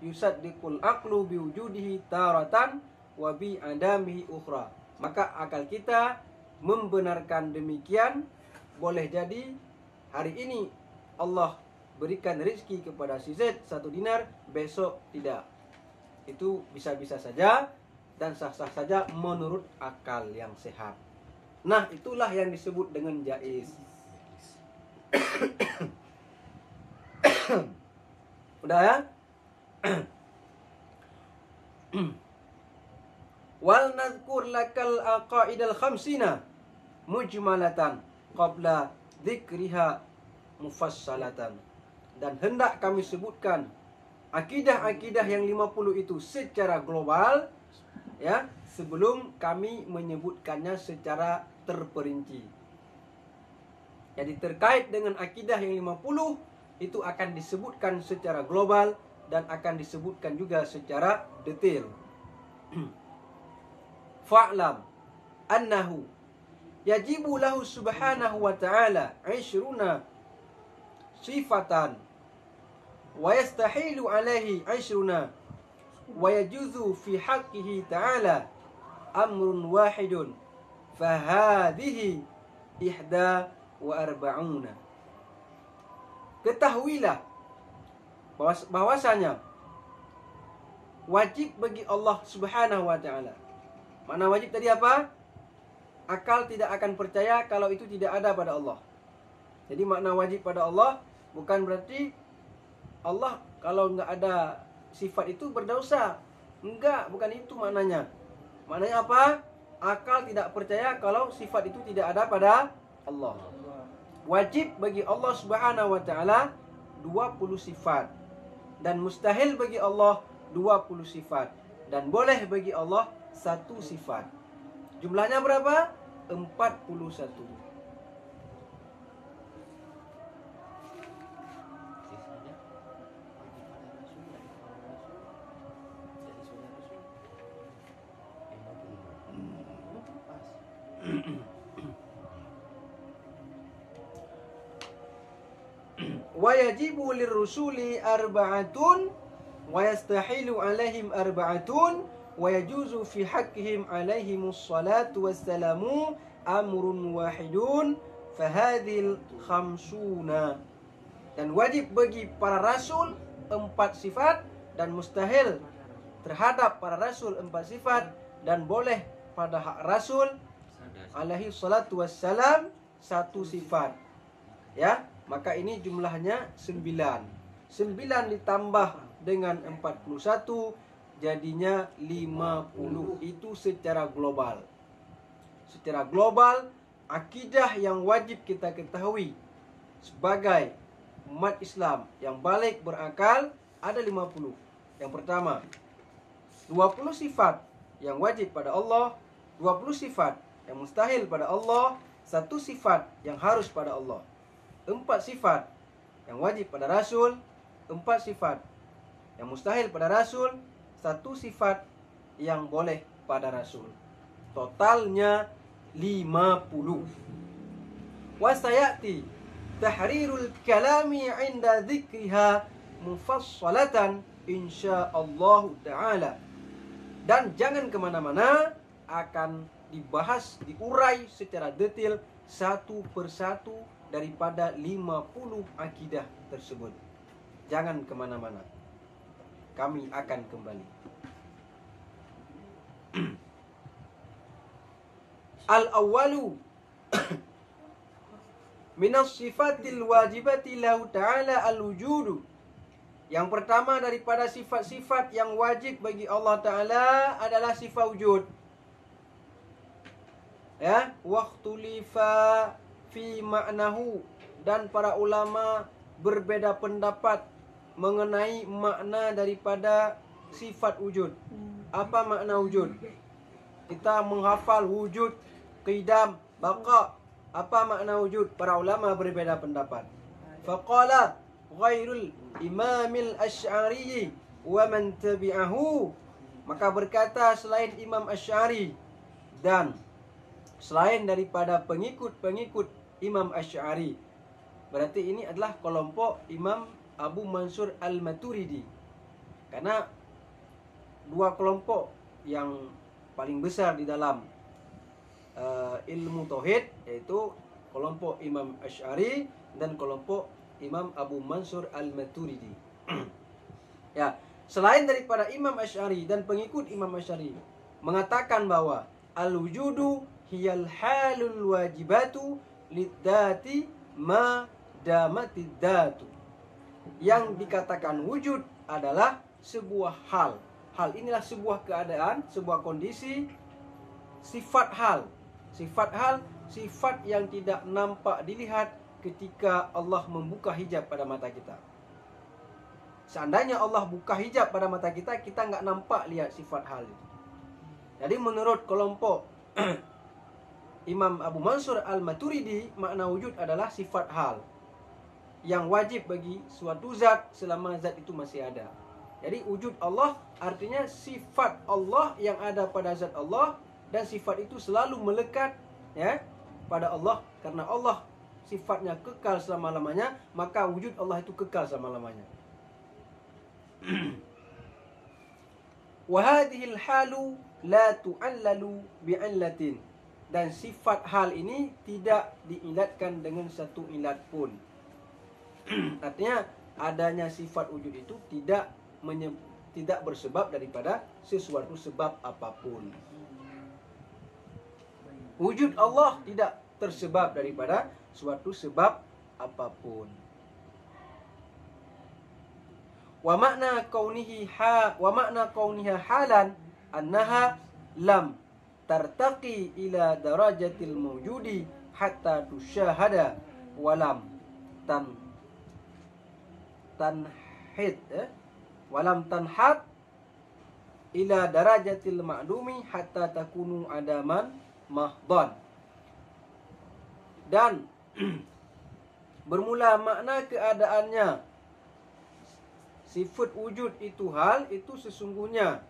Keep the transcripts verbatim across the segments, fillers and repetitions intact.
yusaddiqul aqlu biwujudihi taratan wa bi adamihi ukhra. Maka akal kita membenarkan demikian, boleh jadi hari ini Allah berikan rezeki kepada si Z satu dinar, besok tidak. Itu bisa-bisa saja dan sah-sah saja menurut akal yang sehat. Nah, itulah yang disebut dengan jaiz. Udah ya? Wal nadhkur lakal aqaidal khamsina mujmalatan qabla dzikriha mufassalatan. Dan hendak kami sebutkan akidah-akidah yang lima puluh itu secara global, ya, sebelum kami menyebutkannya secara terperinci. Jadi, terkait dengan akidah yang lima puluh, itu akan disebutkan secara global dan akan disebutkan juga secara detail. Fa'lam annahu yajibu lahu subhanahu wa ta'ala ishruna sifatan wa yastahilu alaihi ishruna wa yajuzu fi haqqihi ta'ala amrun wahidun, fahadhihi ihda wa arba'una. Ketahuilah bahwas-, bahwasanya wajib bagi Allah Subhanahu wa Ta'ala. Makna wajib tadi apa? Akal tidak akan percaya kalau itu tidak ada pada Allah. Jadi, makna wajib pada Allah bukan berarti Allah kalau enggak ada sifat itu berdosa. Enggak, bukan itu maknanya. Maknanya apa? Akal tidak percaya kalau sifat itu tidak ada pada Allah. Wajib bagi Allah Subhanahu wa Ta'ala dua puluh sifat, dan mustahil bagi Allah dua puluh sifat, dan boleh bagi Allah satu sifat. Jumlahnya berapa? Empat puluh satu. Wa yajibu lirrusuli arba'atun wa yastahilu alaihim arba'atun wa yajuzu fi haqqihim alaihimus salatu wassalamu amrun wahidun, fahadhil khamsuna. Dan wajib bagi para rasul empat sifat, dan mustahil terhadap para rasul empat sifat, dan boleh pada hak rasul alaihi salatu wassalam satu sifat. Ya, maka ini jumlahnya sembilan. Sembilan ditambah dengan empat puluh satu, jadinya lima puluh. Itu secara global. Secara global, akidah yang wajib kita ketahui sebagai umat Islam yang baligh berakal ada lima puluh. Yang pertama, dua puluh sifat yang wajib pada Allah, dua puluh sifat yang mustahil pada Allah, satu sifat yang harus pada Allah. Empat sifat yang wajib pada Rasul, empat sifat yang mustahil pada Rasul, satu sifat yang boleh pada Rasul. Totalnya lima puluh. Wa sayati tahrirul kalami inda dzikriha mufassalatan insyaallahu ta'ala. Dan jangan kemana-mana, akan dibahas, diurai secara detail satu persatu daripada lima puluh akidah tersebut. Jangan kemana-mana. Kami akan kembali. Al-awwalu minas sifatil wajibati lahu ta'ala al-wujudu. Yang pertama daripada sifat-sifat yang wajib bagi Allah Ta'ala adalah sifat wujud. Ya, wakhtulifa fi ma'nahu, dan para ulama berbeda pendapat mengenai makna daripada sifat wujud. Apa makna wujud? Kita menghafal wujud, qidam, baqa. Apa makna wujud? Para ulama berbeda pendapat. Faqala ghairul Imamil Asy'ari wa man tabi'ahu. Maka berkata selain Imam Asy'ari dan selain daripada pengikut-pengikut Imam Asy'ari. Berarti ini adalah kelompok Imam Abu Mansur Al-Maturidi. Karena dua kelompok yang paling besar di dalam, eh, ilmu tauhid, yaitu kelompok Imam Asy'ari dan kelompok Imam Abu Mansur Al-Maturidi. Ya, selain daripada Imam Asy'ari dan pengikut Imam Asy'ari mengatakan bahwa al-wujudu hiyal halul wajibatu lidzati ma damatid dzatu. Yang dikatakan wujud adalah sebuah hal. Hal inilah sebuah keadaan, sebuah kondisi, sifat hal. Sifat hal, sifat yang tidak nampak dilihat ketika Allah membuka hijab pada mata kita. Seandainya Allah buka hijab pada mata kita, kita nggak nampak lihat sifat hal itu. Jadi menurut kelompok Imam Abu Mansur Al-Maturidi, makna wujud adalah sifat hal yang wajib bagi suatu zat selama zat itu masih ada. Jadi wujud Allah artinya sifat Allah yang ada pada zat Allah, dan sifat itu selalu melekat, ya, pada Allah. Karena Allah sifatnya kekal selama-lamanya, maka wujud Allah itu kekal selama-lamanya. Wa hadhil halu la tu'allalu bi'illatin. Dan sifat hal ini tidak diilatkan dengan satu ilat pun. Artinya, adanya sifat wujud itu tidak menye-, tidak bersebab daripada sesuatu sebab apapun. Wujud Allah tidak tersebab daripada suatu sebab apapun. Wa makna kaunihi ha-, wa makna kauniha halan annaha lam tartaqi ila darajatil mawjudi hatta tusyahada wa lam tan-, tanhit, eh? Wa lam tanhat ila darajatil ma'dumi hatta takunu adaman mahdhan. Dan bermula makna keadaannya sifat wujud itu hal itu sesungguhnya,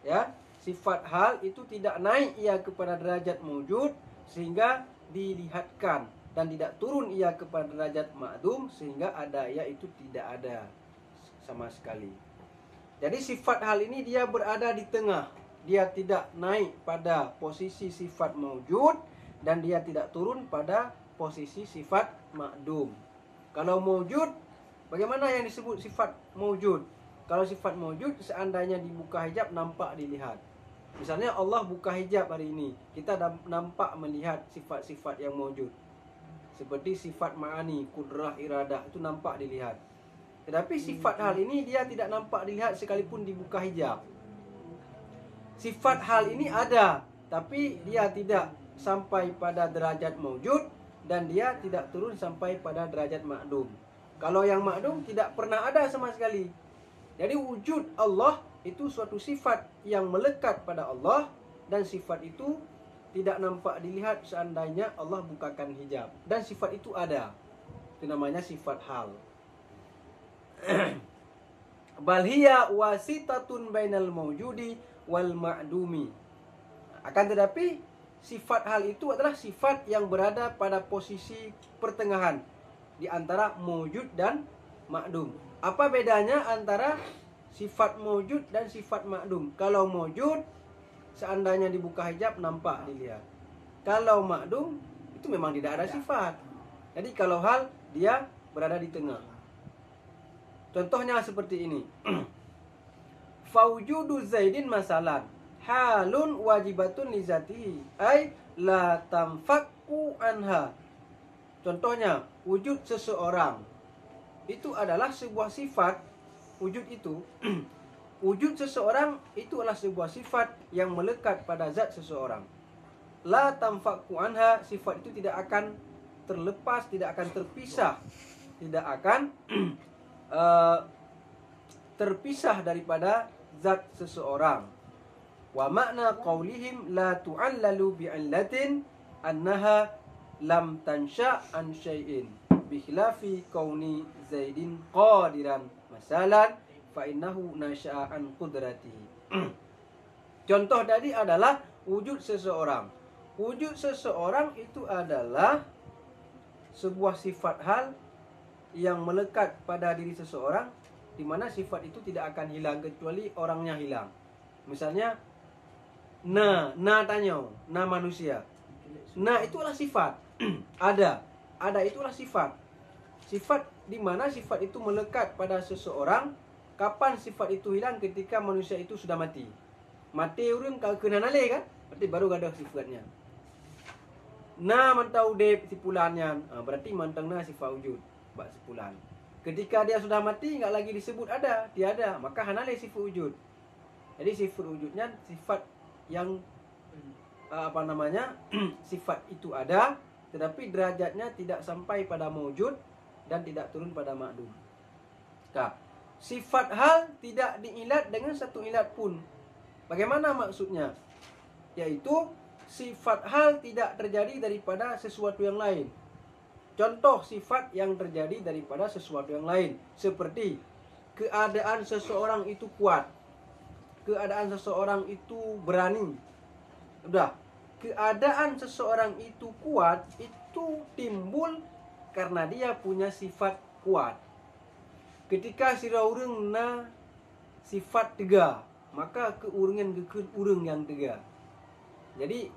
ya, sifat hal itu tidak naik ia kepada derajat maujud sehingga dilihatkan, dan tidak turun ia kepada derajat ma'dum sehingga ada ia itu tidak ada sama sekali. Jadi sifat hal ini dia berada di tengah. Dia tidak naik pada posisi sifat maujud dan dia tidak turun pada posisi sifat ma'dum. Kalau maujud, bagaimana yang disebut sifat maujud? Kalau sifat maujud, seandainya dibuka hijab, nampak dilihat. Misalnya Allah buka hijab hari ini, kita dah nampak melihat sifat-sifat yang maujud. Seperti sifat ma'ani, kudrah, iradah, itu nampak dilihat. Tetapi sifat hal ini dia tidak nampak dilihat sekalipun dibuka hijab. Sifat hal ini ada, tapi dia tidak sampai pada derajat maujud dan dia tidak turun sampai pada derajat ma'dum. Kalau yang ma'dum tidak pernah ada sama sekali. Jadi wujud Allah itu suatu sifat yang melekat pada Allah, dan sifat itu tidak nampak dilihat seandainya Allah bukakan hijab. Dan sifat itu ada. Itu namanya sifat hal. Bal hiya wasitatun bainal maujudi wal ma'dumi. Akan tetapi, sifat hal itu adalah sifat yang berada pada posisi pertengahan di antara maujud dan ma'dum. Apa bedanya antara sifat maujud dan sifat ma'dum? Kalau maujud, seandainya dibuka hijab, nampak dilihat. Kalau ma'dum, itu memang tidak ada sifat. Jadi kalau hal, dia berada di tengah. Contohnya seperti ini. Faujudu Zaidin masalan halun wajibatun li zatihi, ay la tanfakku anha. Contohnya, wujud seseorang itu adalah sebuah sifat. Wujud itu, wujud seseorang itu adalah sebuah sifat yang melekat pada zat seseorang. La tanfakku anha, sifat itu tidak akan terlepas, tidak akan terpisah, tidak akan, eh, terpisah daripada zat seseorang. Wa makna qaulihim la tu'allalu bi'illatin annaha lam tansya an syai'in, bikhilafi kauni Zaidin qadiran masalan, fa innahu nasya'a an qudratihi. Contoh tadi adalah wujud seseorang. Wujud seseorang itu adalah sebuah sifat hal yang melekat pada diri seseorang, di mana sifat itu tidak akan hilang kecuali orangnya hilang. Misalnya, na, na tanyoe, na manusia. Na itu adalah sifat. Ada. Ada itu adalah sifat. Sifat di mana sifat itu melekat pada seseorang, kapan sifat itu hilang? Ketika manusia itu sudah mati. Maté ureuëng ka keunan alé kan? Berarti baru gadôh sifat nyan. Na mantong udeb si pulan nyan, ha, berarti mantong na sifat wujud bak si pulan. Ketika dia sudah mati, enggak lagi disebut ada, tiada, maka hana lé sifat wujud. Jadi sifat wujud nyan sifat yang, eh, apa namanya, sifat itu ada, tetapi derajatnya tidak sampai pada maujud dan tidak turun pada makdum. Ka. Sifat hal tidak diilat dengan satu ilat pun. Bagaimana maksudnya? Yaitu sifat hal tidak terjadi daripada sesuatu yang lain. Contoh sifat yang terjadi daripada sesuatu yang lain, seperti keadaan seseorang itu kuat, keadaan seseorang itu berani. Udah, keadaan seseorang itu kuat itu timbul karena dia punya sifat kuat. Ketika sidroe ureuëng na sifat teuga, maka keu ureuëng nyan geukheun ureuëng nyang teuga. Jadi,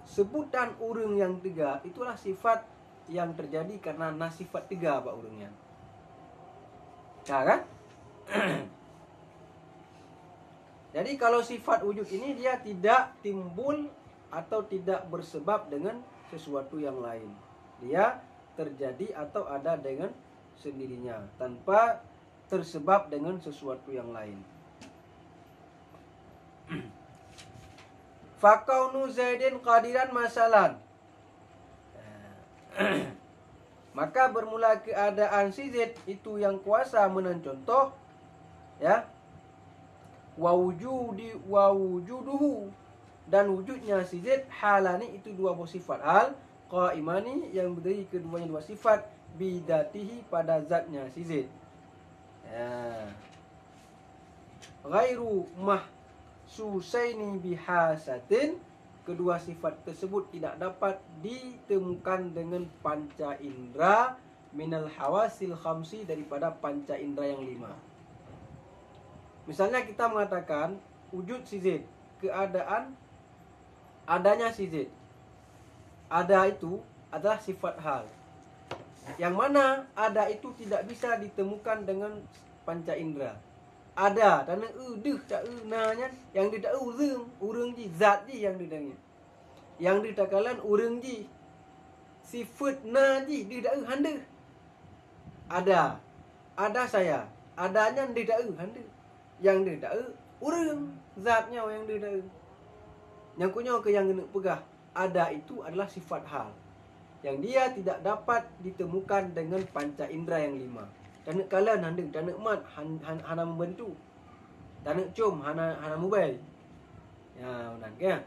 sebutan ureuëng nyang teuga itulah sifat yang terjadi karena na sifat teuga bak ureuëng nyan. Ya kan? Jadi, kalau sifat wujud ini dia tidak timbul atau tidak bersebab dengan sesuatu yang lain. Dia terjadi atau ada dengan sendirinya, tanpa tersebab dengan sesuatu yang lain. Fakaunu Zaidin qadiran masalan. Maka bermula keadaan si Zaid itu yang kuasa meunan contoh, ya. Wa wujudi, wa wujuduhu, dan wujudnya si Zaid, halani, itu dua boh sifat hal, qaimani, yang berdiri keduanya dua sifat, bidatihi, pada zatnya si Zaid. Ya. Ghairu mahsusaini bihasatin, kedua sifat tersebut tidak dapat ditemukan dengan panca indera, minal hawasil khamsi, daripada panca indera yang lima. Misalnya kita mengatakan wujud si Zaid, keadaan adanya si Zaid. Ada itu adalah sifat hal. Yang mana ada itu tidak bisa ditemukan dengan panca indera. Ada, taneuk eu deuh, ta eu na nyan, nyang deuh ta eu ureuëng, ureuëng jih, zat jih nyang deuh ta eu. Nyang deuh takalon ureuëng jih. Sifat na jih deuh ta eu han deuh. Ada. Ada saya. Ada nyan deuh ta eu han deuh. Nyang deuh ta eu ureuëng, zat nyoe nyang deuh ta eu. Nyang keuh nyoe keuh nyang geuneuk peugah, ada itu adalah sifat hal yang dia tidak dapat ditemukan dengan panca indera yang lima. Taneuk kalon han deuh, taneuk mat han, han, hana meubantu. Taneuk com hana, hana mubai. Ya, meunan kan?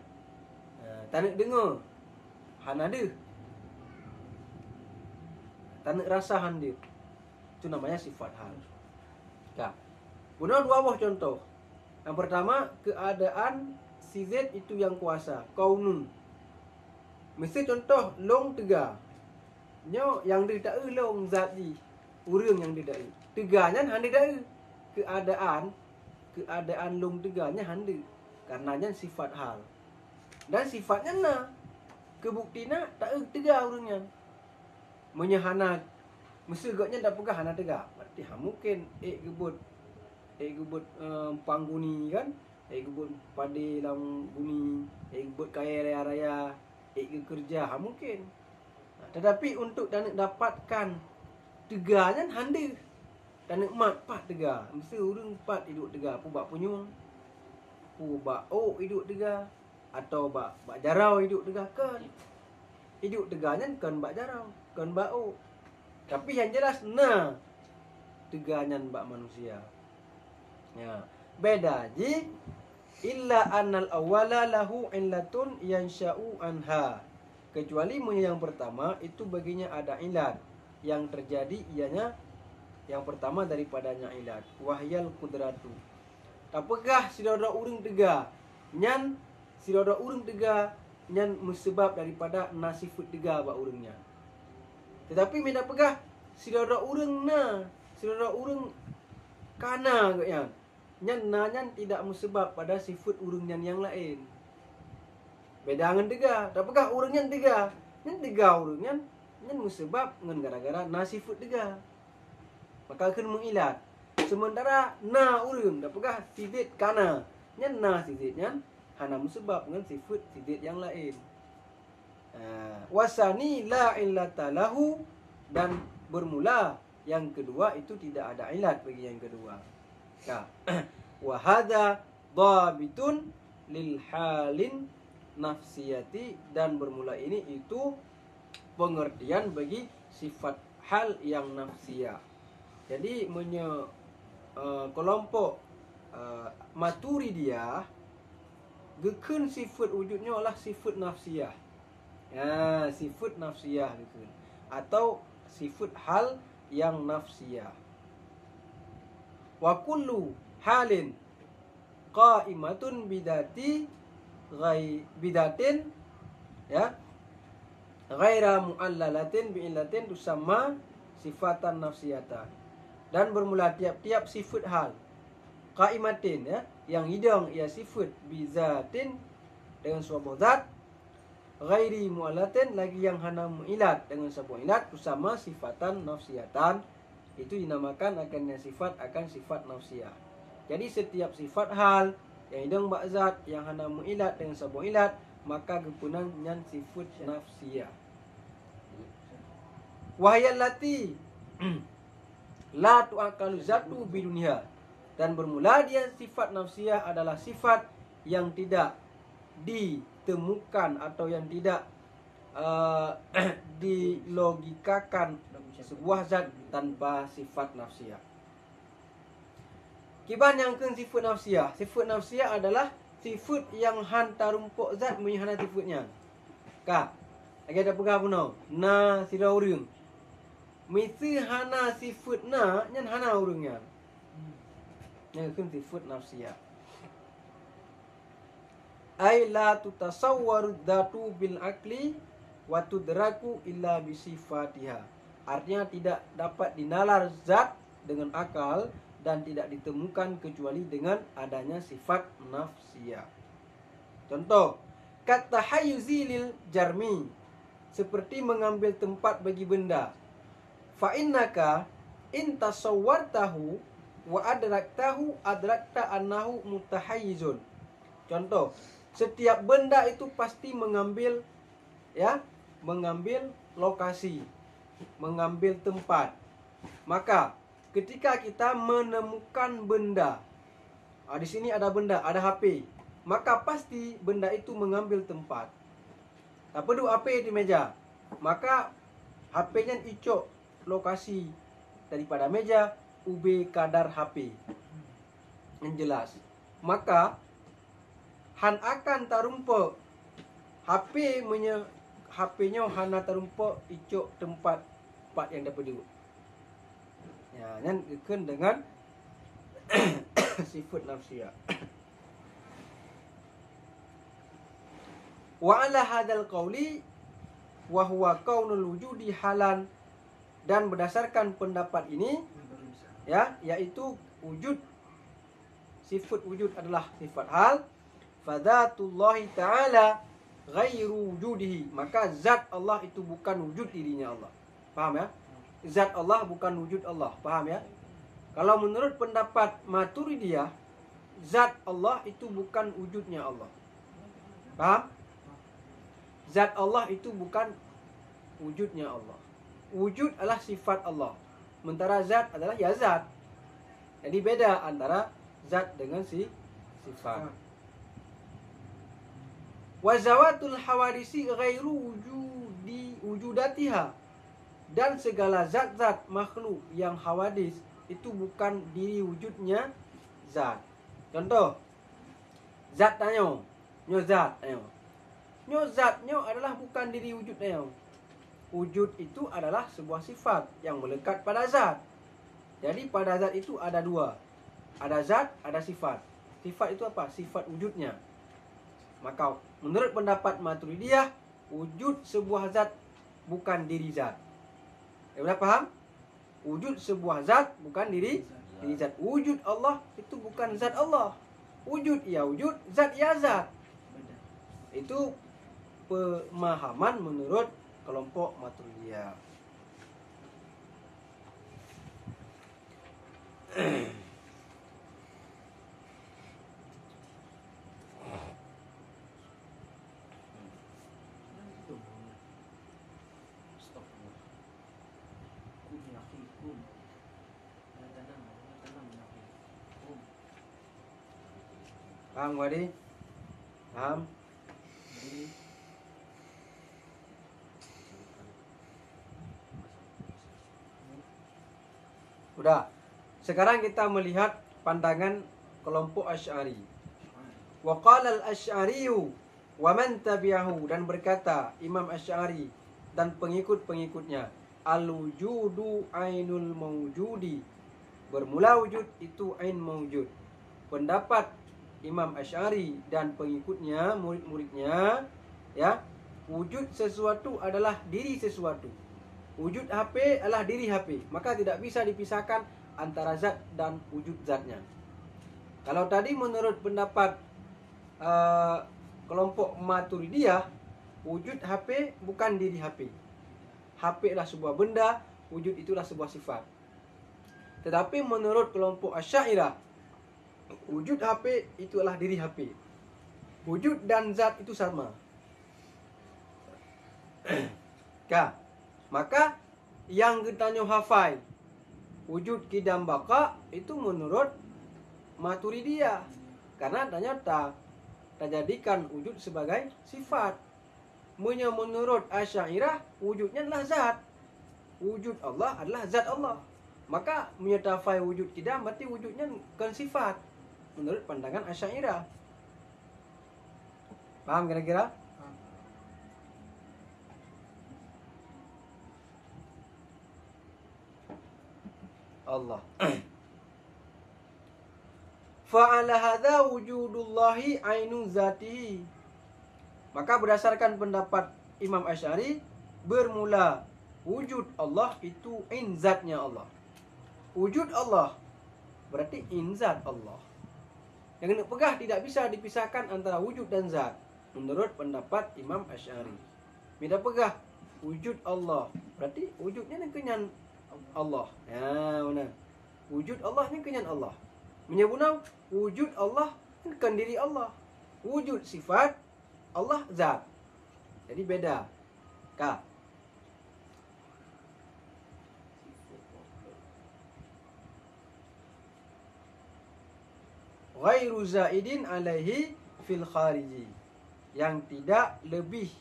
Ha, taneuk deungoe hana deuh. Taneuk rasa han deuh. Itu namanya sifat hal. Ya. Bunoe dua boh contoh. Yang pertama, keadaan si Zaid itu yang kuasa, kaunun. Miseu contoh, lôn teuga. Nyoe nyang deuh ta eu lôn zat jih, ureuëng nyang deuh ta eu. Teuga nyan han deuh ta eu. Keadaan, keadaan lôn teuga nyan han deuh. Karena nyan sifat hal. Dan sifat nyan na. Keu bukti na, ta eu teuga ureuëng nyan. Meunyoe hana, miseu gobnyan tapeugah hana teuga, berarti han mungken ék geubuet, ék geubuet, eh, pang guni kan, ék geubuet padé lam guni, ék geubuet kayée raya-raya, ék geukeureuja, han mungken. Nah, tetapi untuk taneuk dapatkan teuga nyan han deuh. Taneuk mat pat teuga, miseu ureuëng pat iduek teuga, peue bak punyueng, peue bak ôk iduek teuga, atau bak, bak jaroe iduek teuga, kon. Iduek teuga nyan kon bak jaroe, kon bak ôk. Tapi nyang jelas na teuga nyan bak manusia. Ya, beda jih, illa annal awwala lahu illatun yansya'u anha. Kecuali meunyoe yang pertama itu baginya ada ilat yang terjadi, ianya yang pertama daripadanya ilat, wahyal qudratu. Tapeugah sidroe-droe ureuëng teuga, nyan sidroe-droe ureuëng teuga nyan meuseubab daripada na sifeuet teuga bak ureuëng nyan. Tetapi meunyoe tapeugah sidroe-droe ureuëng na, sidroe-droe ureuëng Kana geuh nyan. Nyan na nyan tidak meusabab pada sifat ureuëng nyan nyang laén. Beda ngon teuga. Tapeugah ureuëng nyan teuga. Nyan teuga ureuëng nyan, nyan meusabab ngon gara-gara na sifat teuga. Maka kheun meuilat. Sementara na ureuëng tapeugah si Zaid kana. Nyan na si Zaid nyan hana meusabab ngon sifat si Zaid nyang laén. Ah, wasani la illata lahu, dan bermula yang kedua itu tidak ada ilat bagi yang kedua. Nah, wa hadza dhabitun lil halin nafsiyati, dan bermula ini itu pengertian bagi sifat hal yang nafsiyah. Jadi meunyoe uh, kelompok uh, Maturidiyah geukheun sifat wujud nyoe adalah sifat nafsiyah. Ya, sifat nafsiyah geukheun atau sifat hal yang nafsiyah. Wa kullu halin qaimatun bidati ghai bidatin, ya, ghaira muallalatin bi illatin tusamma sifatan nafsiyatan. Dan bermula tiap-tiap sifat hal qaimatin, ya, yang idong ia sifat bizatin dengan sebuah zat, ghairi muallatin, lagi yang hana meuilat dengan saboh ilat, tusamma sifatan nafsiyatan, itu dinamakan akan yang sifat akan sifat nafsiyah. Jadi setiap sifat hal yang idong bak zat yang hana meuilat dengan saboh ilat, maka geupeunang nyan sifat nafsiyah. Wahiyallati la tu'akalu zatu biduniha. Dan bermula dia sifat nafsiyah adalah sifat yang tidak ditemukan atau yang tidak uh, dilogikakan sebuah zat tanpa sifat nafsiyah. Kiban nyang kheun sifat nafsiyah? Sifat nafsiyah adalah sifat yang han tarumpok zat meunyoe hana sifat nyan. Ka, lagée tapeugah bunoe, na sidroe ureuëng. Miseue hana sifat na, nyan hana ureuëng nyan. Nyang kheun sifat nafsiyah. Ai la tutasawwaru dzatu bil aqli wa tudraku illa bi sifatiha. Artinya tidak dapat dinalar zat dengan akal dan tidak ditemukan kecuali dengan adanya sifat nafsiyah. Contoh, kat tahayyuzi lil jarmi, seperti mengambil tempat bagi benda. Fa innaka in tasawwartahu wa adraktahu adrakta annahu mutahayyizun. Contoh, setiap benda itu pasti mengambil, ya, mengambil lokasi, mengambil tempat. Maka ketika kita menemukan benda, ah, di sini ada benda, ada H P, maka pasti benda itu mengambil tempat. Tapeuduek H P di meja, maka H P nyan icok lokasi daripada meja ubé kadar H P. Yang jelas, maka han akan tarumpok H P meunyoe H P nyoe hana tarumpok icok tempat pat nyang tapeuduek. Ya, nyan geukheun dengan sifat nafsiyah. Wa ala hadzal qauli wa huwa kaunul wujudi halan, dan berdasarkan pendapat ini, ya, yaitu wujud, sifat wujud adalah sifat hal, fadzatullahi ta'ala ghairu wujudihi, maka zat Allah itu bukan wujud dirinya Allah. Paham ya? Zat Allah bukan wujud Allah. Paham ya? Kalau menurut pendapat Maturidiyah, zat Allah itu bukan wujudnya Allah. Paham? Zat Allah itu bukan wujudnya Allah. Wujud adalah sifat Allah. Sementara zat adalah ya zat. Jadi beda antara zat dengan si sifat. Wa zawatul hawadisi ghairu wujudi wujudatiha. Dan segala zat-zat makhluk yang hawadis itu bukan diri wujudnya zat. Contoh, zat tanyoe. Nyoe zat tanyoe. Nyoe zat nyoe adalah bukan diri wujud tanyoe. Wujud itu adalah sebuah sifat yang melekat pada zat. Jadi pada zat itu ada dua. Ada zat, ada sifat. Sifat itu apa? Sifat wujudnya. Maka menurut pendapat Maturidiyah, wujud sebuah zat bukan diri zat. Dah paham? Wujud sebuah zat bukan diri Jadi zat wujud Allah itu bukan zat Allah. Wujud ia wujud, zat ia zat. Itu pemahaman menurut kelompok Maturidiyah. Paham, Wadi? Paham? Udah. Sekarang kita melihat pandangan kelompok Asy'ari. Wa qala al-Asy'ariyu wa man tabi'ahu, dan berkata Imam Asy'ari dan pengikut-pengikutnya, "Al-wujudu ainul maujudi." Bermula wujud itu ain maujud. Pendapat Imam Asy'ari dan pengikutnya, murid-muridnya, ya, wujud sesuatu adalah diri sesuatu. Wujud H P adalah diri H P, maka tidak bisa dipisahkan antara zat dan wujud zatnya. Kalau tadi menurut pendapat, eh, kelompok Maturidiyah, wujud H P bukan diri H P. H P adalah sebuah benda, wujud itulah sebuah sifat. Tetapi menurut kelompok Asy'ariyah, wujud H P itu adalah diri H P. Wujud dan zat itu sama. Ka. Maka nyang geutanyoe hafai wujud, qidam, baqa itu menurut Maturidiyah. Karena tanyoe ta-, tajadikan wujud sebagai sifat. Meunyoe menurut Asy'ariyah, wujud nyan adalah zat. Wujud Allah adalah zat Allah. Maka meunyoe tafai wujud qidam, berarti wujud nyan kon sifat menurut pandangan Asy'ariyah. Paham kira-kira? Allah. Fa ala hadza wujudullahi ainu zatihi. Maka berdasarkan pendapat Imam Asy'ari, bermula wujud Allah itu ain zatnya Allah. Wujud Allah berarti ain zat Allah. Nyang keuneuk peugah tidak bisa dipisahkan antara wujud dan zat, menurut pendapat Imam Asy'ari. Meunyoe tapeugah wujud Allah, berarti wujud nyan keuh nyan Allah. Ya, beuna. Wujud Allah nyan keuh nyan Allah. Meunyoe bunoe, wujud Allah nyan kon diri Allah. Wujud sifat, Allah zat. Jadi beda. Ka. Ghairu zaidin alaihi fil khariji, yang tidak lebih,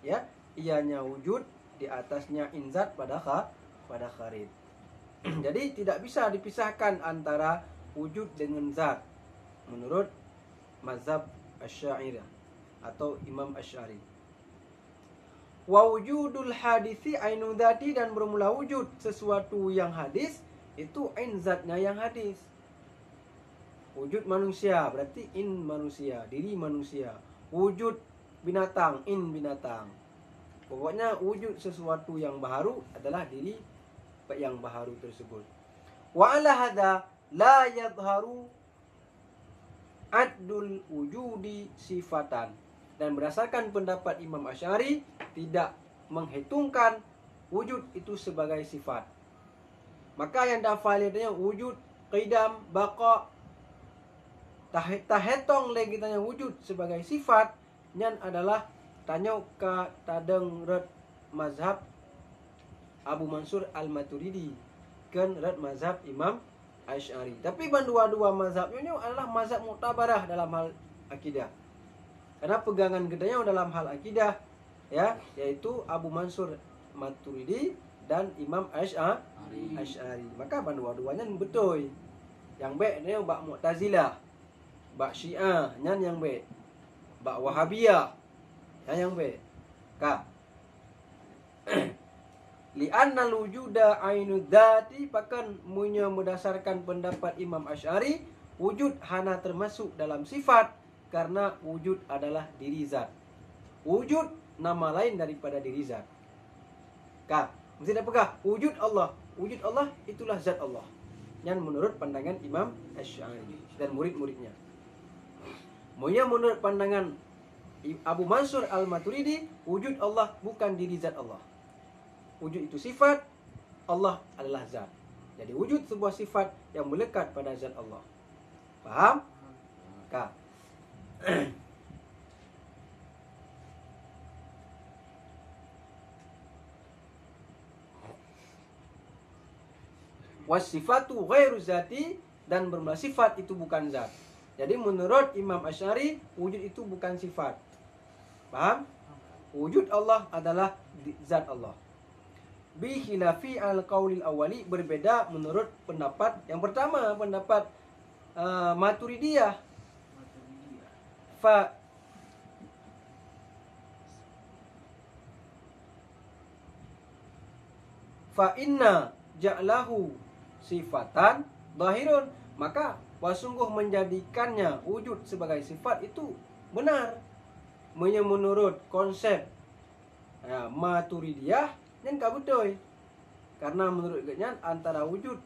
ya, ianya wujud di atasnya ain zat pada kha-, pada kharij. Jadi tidak bisa dipisahkan antara wujud dengan zat menurut mazhab Asy'ariyah atau Imam Asy'ari. Wa wujudul hadisi ainu dzati, dan bermula wujud sesuatu yang hadis itu ain zatnya yang hadis. Wujud manusia berarti ain manusia, diri manusia. Wujud binatang, ain binatang. Pokoknya wujud sesuatu yang baharu adalah diri yang baharu tersebut. Wa ala hadza la yadhharu addul wujudi sifatan. Dan berdasarkan pendapat Imam Asy'ari, tidak menghitungkan wujud itu sebagai sifat. Maka nyang tapeugah lé tanyoe wujud, qidam, baqa, tahe-, tahetong lé geutanyoe wujud sebagai sifat, nyan adalah tanyoe ka tadong rot mazhab Abu Mansur Al-Maturidi, kon rot mazhab Imam Asy'ari. Tapi bandua-dua mazhab nyoe adalah mazhab muktabarah dalam hal akidah. Karena pegangan geutanyoe dalam hal akidah, ya, yaitu Abu Mansur Maturidi dan Imam Asy'a-, Asy'ari. Maka bandua-dua nyan beutôi. Nyang bèk nyoe bak Mu'tazilah, bak Syiah, nyan nyang bèk. Bak Wahabiyah, nyan nyang bèk. Ka. Li'annal wujuda ainu dzati, pakon meunyoe meudasarkan pendapat Imam Asy'ari, wujud hana teumasok dalam sifat, karena wujud adalah diri zat. Wujud nama lain daripada diri zat. Ka, meusti tapeugah wujud Allah. Wujud Allah itulah zat Allah. Nyan menurut pandangan Imam Asy'ari dan murid-muridnya. Meunyoe menurut pandangan I-, Abu Mansur Al-Maturidi, wujud Allah bukan diri zat Allah. Wujud itu sifat, Allah adalah zat. Jadi wujud sebuah sifat yang melekat pada zat Allah. Paham? Ka. Wasifatu ghairu zati, dan bermula sifat itu bukan zat. Jadi menurut Imam Asy'ari, wujud itu bukan sifat. Paham? Wujud Allah adalah di-, zat Allah. Bi khilafi al qaulil awwali, berbeda menurut pendapat yang pertama, pendapat, eh, Maturidiyah. Fa Fa inna ja'lahu sifatan zahirun. Maka, bahwa sungguh menjadikannya wujud sebagai sifat itu benar. Meunyoe menurut konsep, ya, Maturidiyah, nyan ka beutôi. Karena menurut geuhnyan antara wujud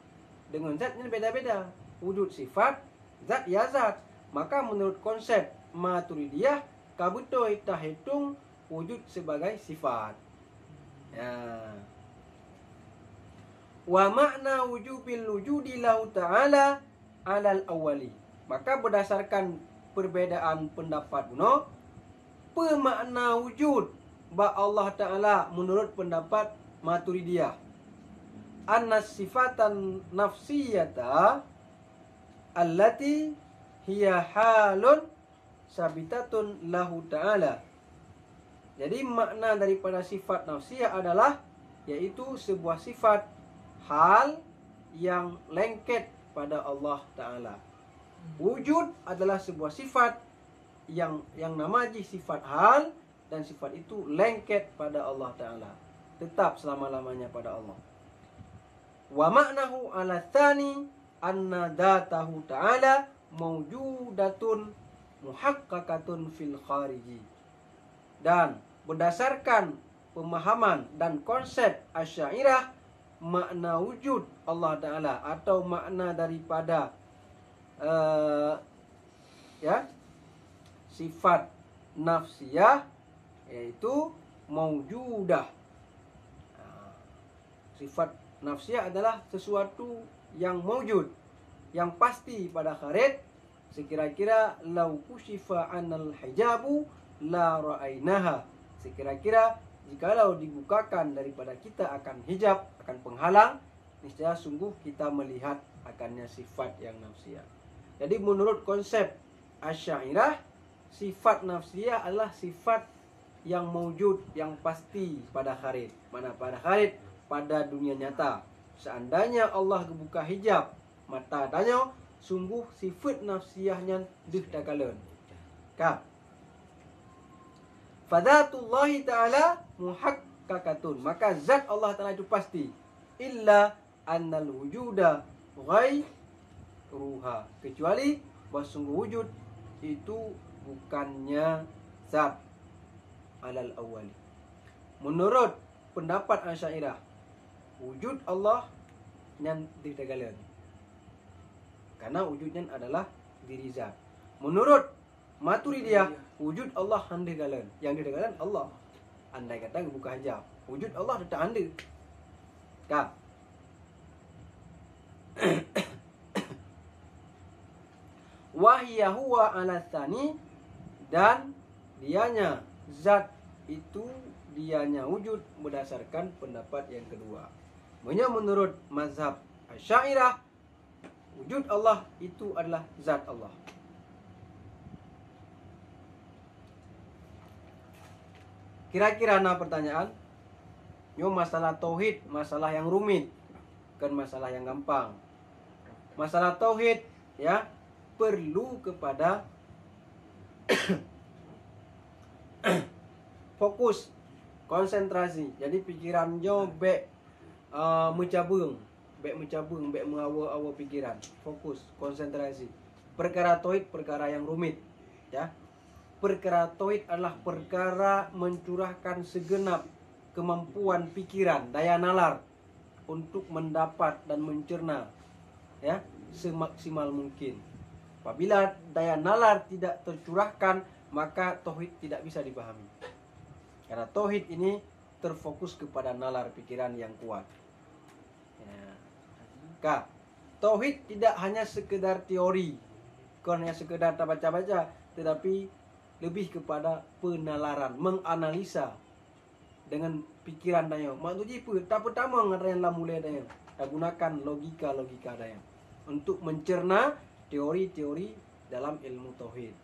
dengan zat nyan beda-beda. Wujud sifat, zat ya zat. Maka menurut konsep Maturidiyah, ka beutôi tahitong wujud sebagai sifat. Ya. Wa makna wujubil wujudi lahu ta'ala alal awwali. Maka berdasarkan perbedaan pendapat bunoe, peue makna wujud bak Allah Ta'ala menurut pendapat Maturidiyah? Anna sifatan nafsiyata allati hiya halun sabitatun lahu ta'ala. Jadi makna daripada sifat nafsiyah adalah, yaitu sebuah sifat hal yang lengket pada Allah Ta'ala. Wujud adalah sebuah sifat yang, yang nama jih sifat hal, dan sifat itu lengket pada Allah Ta'ala. Tetap selama-lamanya pada Allah. Wa maknahu ala tsani anna dzatahu ta'ala maujudatun muhaqqaqatun fil khariji. Dan berdasarkan pemahaman dan konsep Asy'ariyah, makna wujud Allah Ta'ala atau makna daripada, eh, ya, sifat nafsiyah, yaitu maujudah. Sifat nafsiyah adalah sesuatu yang maujud, yang pasti pada kharid, sekira-kira lau kusyifa anal hijabu la ra'ainaha. Sekira-kira jikalau dibukakan daripada kita akan hijab, akan penghalang, niscaya sungguh kita melihat akannya sifat yang nafsiyah. Jadi menurut konsep Asy'ariyah, sifat nafsiyah adalah sifat yang maujud, yang pasti pada kharid. Mana pada kharid? Pada dunia nyata. Seandainya Allah geubuka hijab mata tanyoe, sungguh sifat nafsiyah nyan deuh takalon. Ka. Fadzatullahi ta'ala muhaqqaqatun. Maka zat Allah Ta'ala itu pasti. Illa annal wujuda ghairuha, kecuali bahwa sungguh wujud itu bukannya zat alal awwali. Menurut pendapat Asy'ariyah, wujud Allah nyan deuh takalon. Karena wujud nyan adalah diri zat. Menurut Maturidiyah, wujud Allah hana deuh takalon. Nyang deuh takalon Allah. Andai kata geubuka hijab, wujud Allah teutap hana deuh. Ka. Wa hiya huwa ala tsani, dan dianya zat itu dianya wujud berdasarkan pendapat yang kedua. Meunyoe menurut mazhab Asy'ariyah, wujud Allah itu adalah zat Allah. Kira-kira na pertanyaan? Nyoe masalah tauhid, masalah yang rumit, bukan masalah yang gampang. Masalah tauhid, ya, perlu kepada fokus, konsentrasi. Jadi pikiran nyoe bèk, uh, meucabeueng, bèk meucabeueng, bèk meuawa-awa pikiran. Fokus, konsentrasi. Perkara tauhid, perkara yang rumit, ya. Perkara tauhid adalah perkara mencurahkan segenap kemampuan pikiran, daya nalar untuk mendapat dan mencerna, ya, semaksimal mungkin. Apabila daya nalar tidak tercurahkan, maka tauhid tidak bisa dipahami. Karena tauhid ini terfokus kepada nalar pikiran yang kuat. Ya. Ka, tauhid tidak hanya sekedar teori, bukan hanya sekedar tabaca-baca, tetapi lebih kepada penalaran, menganalisa dengan pikiran tanyoe. Maksud jih peue? Tapeutamong atra nyang lam ulée tanyoe. Tagunakan logika-logika tanyoe untuk mencerna teori-teori dalam ilmu tauhid.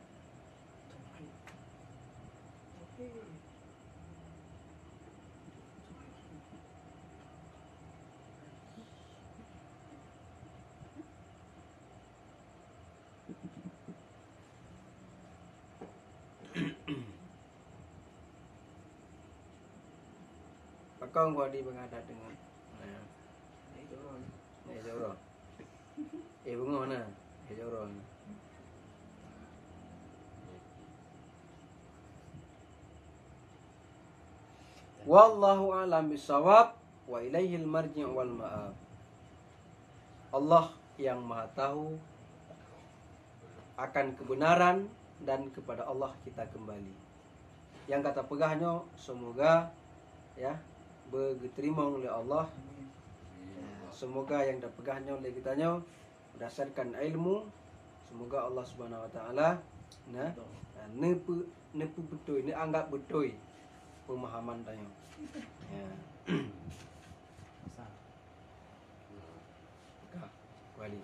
Pakon gua di pengadat dengan. Nah. Nah, itu orang. Eh, bunga mana? Eh, jorong. Wallahu a'lam bishawab, wa ilaihil marji' wal ma'ab. Allah yang Maha Tahu akan kebenaran dan kepada Allah kita kembali. Nyang ka tapeugah nyoe, semoga, ya, beugeuteurimong lé Allah. Ya, semoga nyang tapeugah nyoe lé geutanyoe berdasarkan ilmu, semoga Allah Subhanahu Wa Taala, nah, neupeu-, neupeubeutôi, neuanggap beutôi pemahaman tanyoe. Ya. Ka, kembali.